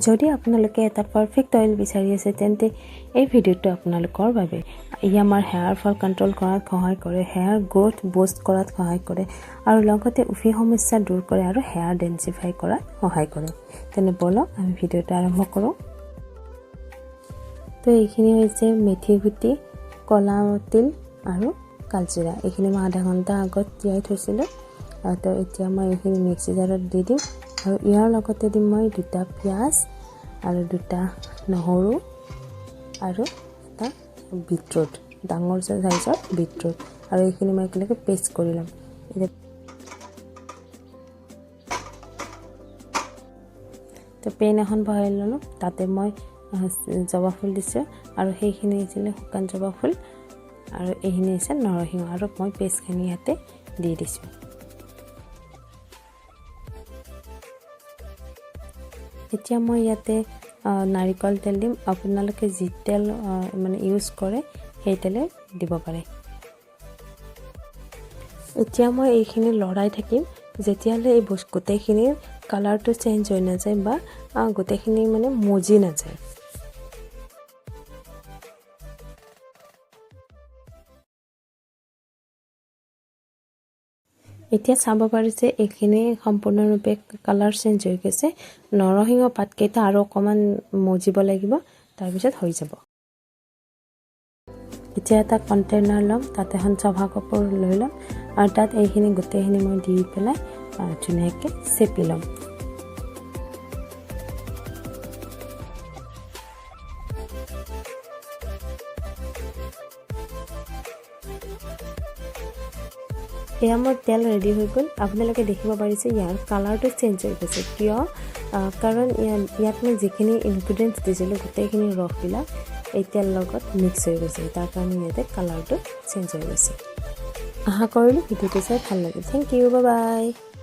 যদি আপোনালোকে এটা পাৰফেক্ট অইল বিচাৰি আছে, তেন্তে এই ভিডিঅ'টো আপোনালোকৰ বাবে। ই আমাৰ হেয়াৰ ফল কণ্ট্ৰল কৰাত সহায় কৰে, হেয়াৰ গ্ৰ'থ বুষ্ট কৰাত সহায় কৰে আৰু লগতে উফি সমস্যা দূৰ কৰে আৰু হেয়াৰ ডেনচিফাই কৰাত সহায় কৰে। তেনে ব'লক, আমি ভিডিঅ'টো আৰম্ভ কৰোঁ। তো এইখিনি হৈছে মেথি গুটি, ক'লা তিল আৰু কালজিৰা। এইখিনি মই আধা ঘণ্টা আগত তিয়াই থৈছিলোঁ। তো এতিয়া মই এইখিনি মিক্সি জাৰত দি দিম আৰু ইয়াৰ লগতে দিম মই দুটা পিঁয়াজ আৰু দুটা নহৰু আৰু এটা বিটৰুট, ডাঙৰ চাইজৰ বিটৰুট, আৰু এইখিনি মই একেলগে পেষ্ট কৰি ল'ম। এতিয়া তো পেন এখন বহাই ল'লোঁ, তাতে মই জবা ফুল দিছোঁ আৰু সেইখিনি আছিলে শুকান জবা ফুল আৰু এইখিনি হৈছে নৰসিংহ আৰু মই পেষ্টখিনি ইয়াতে দি দিছোঁ। এতিয়া মই ইয়াতে নাৰিকল তেল দিম। আপোনালোকে যি তেল মানে ইউজ কৰে, সেই তেলে দিব পাৰে। এতিয়া মই এইখিনি লৰাই থাকিম যেতিয়ালৈ এই বস্তু গোটেইখিনিৰ কালাৰটো চেঞ্জ হৈ নাযায় বা গোটেইখিনি মানে মজি নাযায়। এতিয়া চাব পাৰিছে, এইখিনি সম্পূৰ্ণৰূপে কালাৰ চেঞ্জ হৈ গৈছে। নৰসিংহ পাতকেইটা আৰু অকণমান মজিব লাগিব, তাৰপিছত হৈ যাব। এতিয়া এটা কণ্টেইনাৰ ল'ম, তাত এখন চফা কাপোৰ লৈ ল'ম আৰু তাত এইখিনি গোটেইখিনি মই দি পেলাই ধুনীয়াকৈ চেপি ল'ম। এয়া মোৰ তেল ৰেডি হৈ গ'ল। আপোনালোকে দেখিব পাৰিছে, ইয়াৰ কালাৰটো চেঞ্জ হৈ গৈছে। কিয়? কাৰণ ইয়াত মই যিখিনি ইনগ্ৰিডিয়েণ্টছ দিছিলোঁ, গোটেইখিনি ৰসবিলাক এই তেল লগত মিক্স হৈ গৈছে। তাৰ কাৰণে ইয়াতে কালাৰটো চেঞ্জ হৈ গৈছে। আশা কৰিলোঁ ভিডিঅ'টো চাই ভাল লাগিল। Thank U, bye.